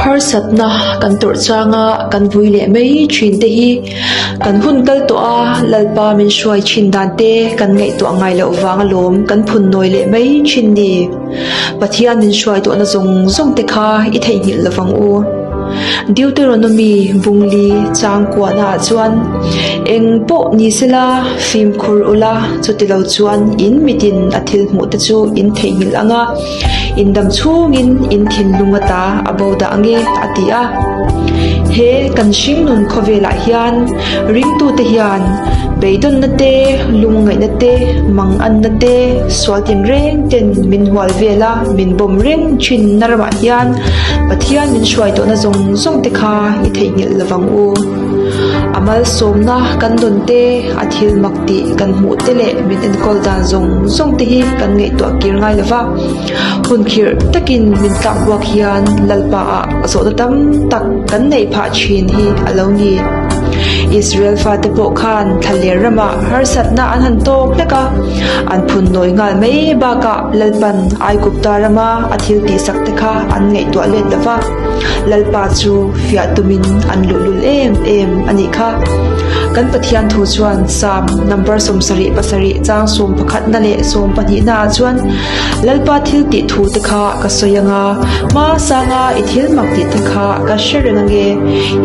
Harsatna kan tawrh changa kan vui leh mai thin te hi kan hun kal tawh a, Lalpa min hruai thin dan te kan ngaihtuah ngai loh vang alawm kan phun nawi leh mai thin ni. Pathian min hruai tawhna zawng zawng te kha i theihnghilh lovang u. Deuteronomy bungli chang kuahna ah chuan eng pawh ni sela fimkhur ula chutilo chuan in mitin a thil hmuh te chu in theihnghilh ang a, in dam chhungin in thinlung ata a bo dah ange a ti a. He kan hringnun khawvelah hian ringtute hian beidawnna te, lungngaihna te, manganna te, sual tinreng ten min hual vel a, min bawm reng thin na ramah hian Pathian min hruai tawhna zawng zawng te kha i theihnghilh lovang u. A malsawmna kan dawn te, a thil mak tih kan hmuh te leh min enkawl dan zawng zawng te hi kan ngaihtuah kir ngai lova. Hun khirh takin min tlak buak hian Lalpa ah zawhna tam tak kan neih phah thin hi a lo ni. Israel fate pawh khan thlaler ramah harsatna an han tawk hlek a, an phun nawi nghal mai bakah Lalpan Aigupta rama a thil tihsak te kha an ngaihtuah let lo va, Lalpa chu fiah tumin an luhlul em em a nih kha. Kan Pathian thu chuan Psalm number 77 chang 11na leh 12na ah chuan Lalpa thil tih thu te kha ka sawi ang a, hma sanga i thil mak tih te kha ka hre reng ange,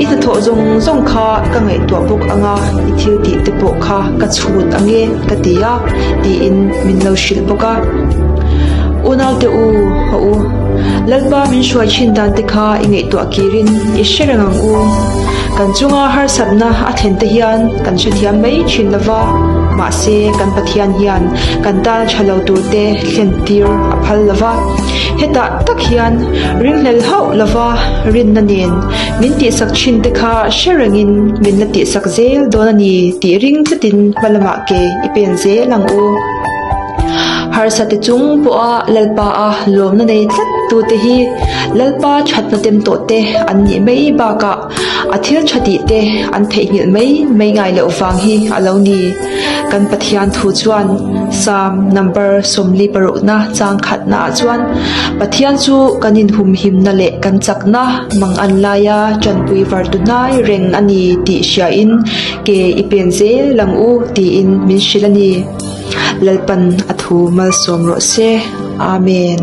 i hnathawh zawng zawng kha ka ngaihtuah bawk ang a, i thil tih te pawh kha ka chhut ange ka ti a, tiin min lo hrilh bawk a. Unaute u, haw u, Lalpa min hruai thin dan te kha i ngaihtuah kirin i hre reng ang u. Kan chunga harsatna a thlen te hian kan hrethiam mai thin lova, mahse kan Pathian hian kan tana tha lo tur te thlen tir a phal lova. Hetah tak hian ringhlel hauh lova rinna nen min tihsak thin te kha hre rengin min la tihsak zel dawn a ni tih ring tlatin hma lamah ke i pen zel ang u. Harsa te chung pawha Lalpa a lawmna nei tlat tute hi Lalpa thatna tem tawh te an nih mai bakah a thil tha tih te an theihnghilh mai mai ngai loh vang hi a lo ni. Kan Pathian thu chuan Psalm number 46na chang khatna ah chuan Pathian chu kan inhumhimna leh kan chakna mang an laia tanpui vartu hnai reng a ni tih hriain ke i pen zel ang u tiin min hrilh a ni. Lalpan a thu malsawm rawh se. Amen.